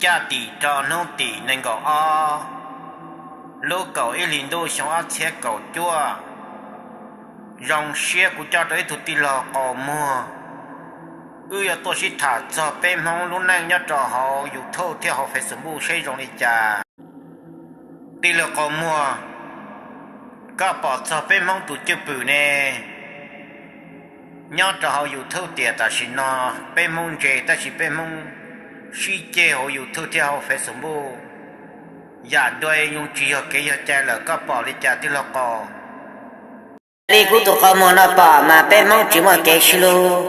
Caj tim rau hnub tim nees nkaum ob lub kaum ib hlis ntuj xyoo ob txhiab kaum cuaj. Zoo siab kuv coj rau ib tug tij laug qau muag, wb yuav tuaj sib tham txog peb Hmoob lub neej nyob rau hauv YouTube thiab hauv Facebook seb zoo li cas. Tij laug qau muag, koj pom txog peb Hmoob tus cwj pwm ne? Nyob rau hauv YouTube tias tam sim no peb Hmoob ntse tab sis peb Hmoob sib ceg hauv YouTube thiab hauv Facebook, yam dua zoo tsis yog kev yog cai lawm, koj pom li cas tij laug qau? Li kuv tus qau muag no pom mas peb Hmoob tsis muaj kev sib hlub,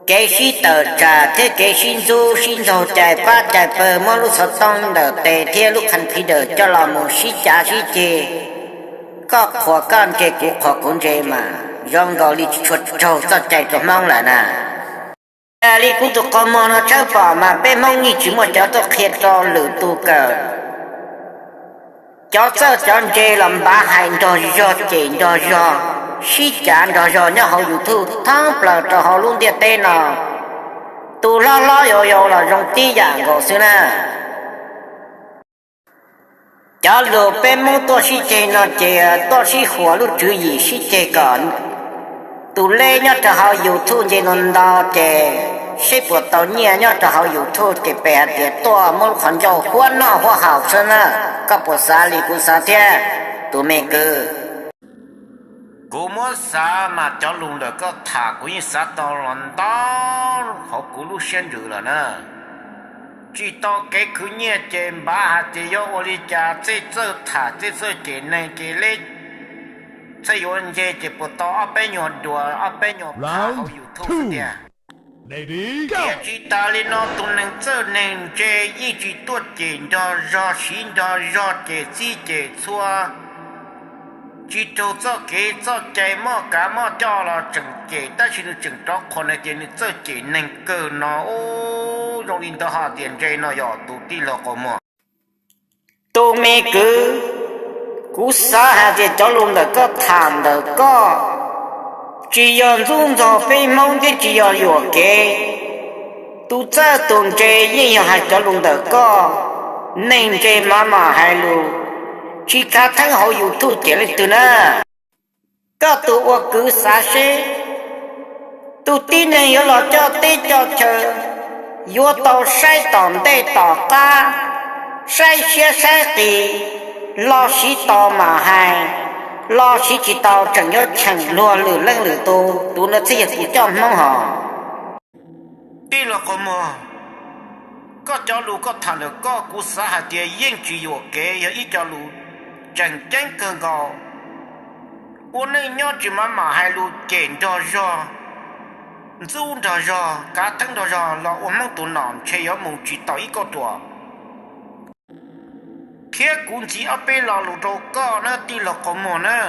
kev sib tawm tsam thiab kev sib ntxub sib ntxaug, cais pab cais pawg, muab lub xov tooj ntawm tes thiab lub qhas phij dawm coj los mus sib cav sib ceg, koj qhuas koj ntse kuv qhuas kuv ntse mas zoo nkaus li tsis tshua raug txoj cai rau Hmoob lawm na. Li kuv tus qau muag no tshawb pom mas peb Hmoob yeej tsis muaj cov tuaj qhia rau lwm tus kawm. Cov txawj cov ntse los npav hais nrog zog, cem nrog zog, sib cav nrog zog nyob hauv YouTube thoob plaws rau hauv lub ntiaj teb no. Tus hlob hlob yau yau los zoo tib yam nkaus xwb na. Cov lus peb Hmoob tuaj sib ceg no ces tuaj sib huas lub tswv yim sib ceg kom tus leb nyob rau hauv YouTube nce ntau ntau ces seb puas tau nyiaj nyob rau hauv YouTube ces peb hais tias tuaj muab lub qhov ncauj huab noj huab haus xwb na. Koj puas xav li kuv xav thiab, tus me kwv? Kuv muab xav mas cov lus ntawm koj tham kuv yeej xav tau los ntau hauv kuv lub siab ntsws lawm na. Tsis tau kev khwv nyiaj ces npav hais tias yuav ua li cas, txij txawj tham txij txawj cem neeg ces leb txawj yuav nce ces puas tau ob peb nyuag duas ob peb nyuag phav hauv YouTube xwb tiag. Tiam sis tas li no tus neeg txawj neeg ntse yeej tsis tuaj cem nrog zog siv nrog zog cem txij cem txhua, tsis raug txoj kev txoj cai, muaj kav muaj coj los tseem cem tab sis nws tseem rov qhuas nws tias nws txawj cem neeg kawg no. Ub, zoo li ntawd ho tias ntse no yog tus tij laug qau muag. Tus me kwv, kuv xav hais tias cov lus ntawm koj tham ntawm koj tsis yog ntxub ntxaug peb Hmoob thiab tsis yog yuam kev. Tus txawj tus ntse yeej yog hais cov lus ntawm koj, neeg ntse mas mam hais lus, tsis khav theeb hauv YouTube cem leej twg na. Koj tus ua kwv xav seb, tus tib neeg yuav los coj teb coj chaw, yuav tau saib tom ntej tom qab, saib siab saib qis, los siv tau mam hais, los siv tsis tau tseem yuav cheem luag lwm leej lwm tus, tus no thiaj yog tus coj Hmoob hos. Tij laug qau muag, koj cov lus koj tham ntawm koj kuv xav hais tias yeej tsis yuam kev, yog ib co lus tseem ceeb kawg nkaus. Ua neej nyob tsis mam mam hais lus cem nrog zog, ntxub nrog zog, kav theeb nrog zog los ua Hmoob tus nom ntshe yuav mus tsis tau ib kauj ruam. Thiab kuv ntxiv ob peb lo lus rau koj na tij laug qau muag na.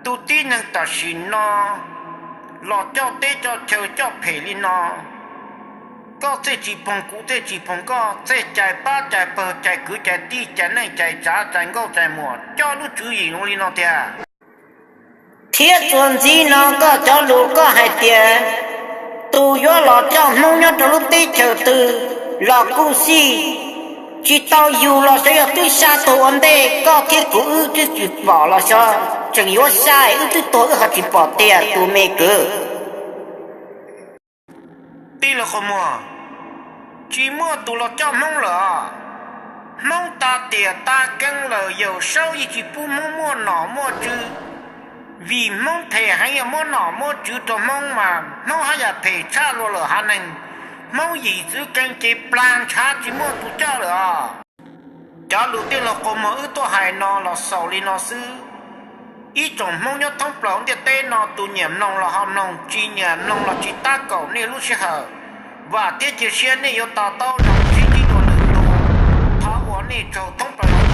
Tus tib neeg tam sim no los coj teb coj chaw coj phem li no, koj txawj tsis phoom kuv txawj tsis phoom koj, txawj cais pab cais pawg cais kwv cais tij cais neej cais tsav cais nkauj cais muam coj lub tswv yim zoo li no tiag. Thiab txuas ntxiv no koj cov lus koj hais tias tus yuav los coj Hmoob nyob rau lub teb chaws twg los kuj xij, tsis tau yug los xyov yog twb xya tug ua ntej, koj thiab kuv wb twb tsis pom los xyov tseem yuav xya wb twb tuag wb ho tsis pom tiag tus me kwv. Tij laug qau muag, tsis muaj tus los coj Hmoob lawm. Hmoob tas tiam tas keeb lawm, Yawm Saub yeej tsis pub Hmoob muaj nom muaj tswv, vim Hmoob phem heev, yog muab nom muab tswv rau Hmoob mas Hmoob haj yam phem tshaj luag lawm hav neeg. Hmoob yim txwv kees ces plag ntshav tsis muaj tus coj lawm os. Cov lus tij laug qau muag wb tuaj hais no los xaus li no xwb. Ib tsoom Hmoob nyob thoob plaws ntiaj teb no, tus nyiam mloog los ho mloog, tsis nyiam mloog los tsis tab kaum nej lub sij hawm. Vam thiab cia siab nej yuav to taub zoo sib ntsib dua lwm tus. Thov ua nej tsaug thoob plaws.